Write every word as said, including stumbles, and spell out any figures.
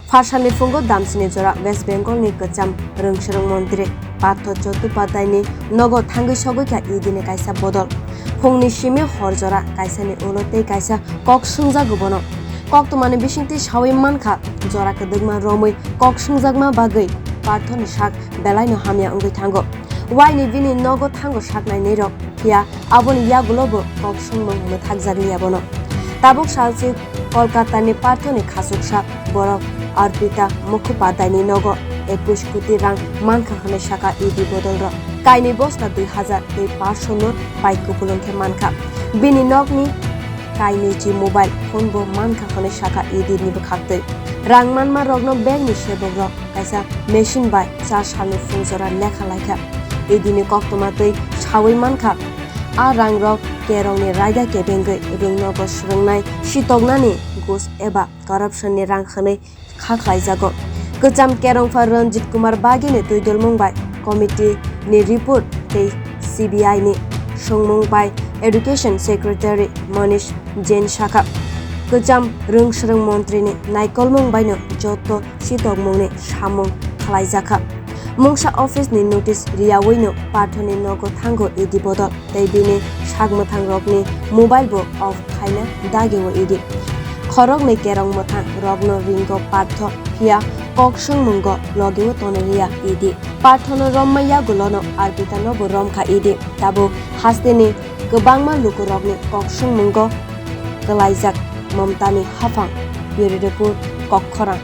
Pharsalni phungo damsini jora West Bengal ni kwcham rwngswrwng montri Partho Chattopadhyay ni nogo thangwi sogwi kha E D ni kaisa bodol. Phungni simi hor jora kaisani ulo tei kaisa kok swngjago bono. Koktwmani bisingtwi sawi mankha, jora kwdwkma romwi kok swngjakma bagwi Parthoni sak belaino hamya wngwi thango. Waini bini nogo thango saknainwi rok, phiya aboni yagulo bo kok swngmung mwthakjakliya bono. Tabuk salchi Kolkatani Parthoni khachuksa borok Arpita Mukhopadhyayni nogo ekush koti rang mankha hwnwi sakha E D bodolrok. Kainwi bosta dui hazar tei paanch sho no bai kupulung khe mankha. Bini nokni kainwi chi mobile phone bo mankha hwnwi sakha E D ni bwkhaktwi. Rang manma rokno bank ni sebokrok kaisa machine bai char salni phungjora lekha laikha. E D ni koktwma twi sawi mankha, a rangrok kerongni raida kebengwi rwngnogo swrwngnai sitoknani gus eba corruption ni rang hwnwi kha khlaijago. Kwcham kerongpha Ranjit Kumar Bagini twidulmung bai committee ni report tei C B I ni swngmung bai Education Secretary Manish Jain sakha, kwcham rwngswrwng montri ni naikolmung baino joto sitokmung ni samung khlaijakha. Mungsa office ni notice riyawino Parthoni nogo thango E D bodol tei bini sak mwthang rokni mobile bo off khaina dagio E D. Khoroknwi kerong mwthang rokno ringo Partho, phiya kok swngmungo logio tonwi riya E D. Parthono romma yagulono Arpitano bo romkha E D. Tabuk hasteni kwbangma lukurokni kok swngmungo kwlaijak Mamtani haphang. Bureau Report, Kokkhorang.